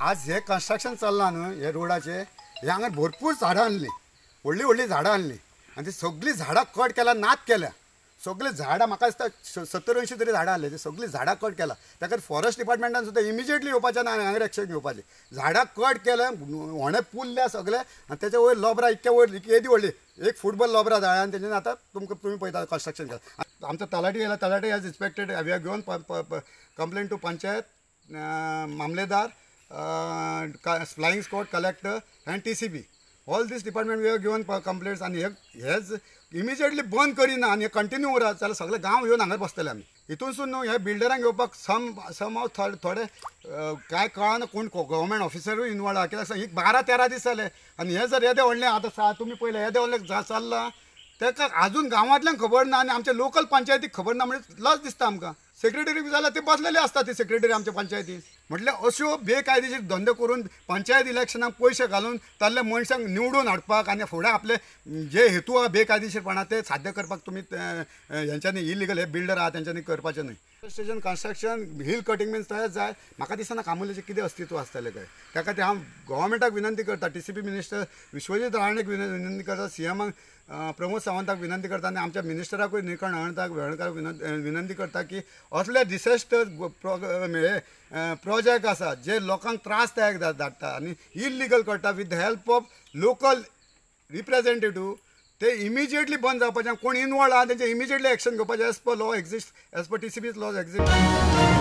आज हे कन्स्ट्रक्शन चल्लां न्हू हे रोडाचे, हे हांगा भरपूर झाडां आणली, व्हडलीं व्हडलीं झाडां आणली आनी ती सगळीं झाडां कट केल्या, नात केल्या. सगळीं झाडां म्हाका दिसता 70-80 तरी झाडां आहली, ती सगळीं झाडां कट केल्या. त्या खातीर फॉरेस्ट डिपार्टमेंटान सुद्दां इमिजिएटली येवपाचें ना आनी हांगा एक्शन घेवपाचें. झाडां कट केल्या, होणे पुरल्या सगळे आनी तेच्या वयर लोबरां इतक्या वयर येदी व्हडली एक फुटबॉल लोबरां जाळ्या आनी तेंच्यानी आतां तुमकां तुमी पळयता कन्स्ट्रक्शन केलां. आमचो तलाठी येयला, talathi has inspected, we have given complaint to panchayat, mamlatdar, flying squad, collector and TCB. All this department we have given complaints आनी हेच इमिजिएटली बंद करिना आनी हे कंटिन्यू उरत जाल्यार सगळे गांव येवन हांगा बसतले आमी. हितूनसून न्हू हे बिल्डरांक घेवपाक सम हाव थोडे कांय कळना कोण गव्हर्मेंट ऑफिसरूय इनवॉल्व आहा. कित्याक एक 12-13 दीस जाले आनी हे जर येदे व्हडलें आतां तुमी पळयलें येदे व्हडलें चल्लां ताका आजून गांवांतल्यान खबर ना आनी आमच्या लोकल पंचायतीक खबर ना, म्हणजे लज दिसता आमकां. सेक्रेटरी जाल्यार ते बसलेले आसता ती सेक्रेटरी आमच्या पंचायतीन. म्हटल्यार अश्यो बेकायदेशीर धंदे करून पंचायत इलेक्शनाक पयशे घालून ताल्ल्या मनशांक निवडून हाडपाक आनी फुडें आपले जे हेतू आहा बेकायदेशीरपणा ते साध्य करपाक तुमी हेंच्यांनी इलिगल हे बिल्डर आहा तेंच्यांनी करपाचें न्हय. स्टेशन कन्स्ट्रक्शन हिल कटींग बीन तशेंच जाय. म्हाका दिसना कामुलेचें कितें अस्तित्व आसतलें काय. त्या खातीर हांव गव्हर्मेंटाक विनंती करता, TCP minister Vishwajit राणेक विनंती करता, सीएमाक प्रमोद सावंताक विनंती करता आनी आमच्या मिनिस्टराकूय निळकंठ हळर्णकाराक विनंती करता की असले डिसेस्टर प्रोजेक्ट आसा जे लोकांक त्रासदायक धाडटा आनी इलिगल करता with the help of local representative, ते इमिजिएटली बंद जावपाचें. कोण इनवॉल्व आहा तेंचे इमिजिएटली एक्शन घेवपाचें as per law exist, as per TCP's laws exist.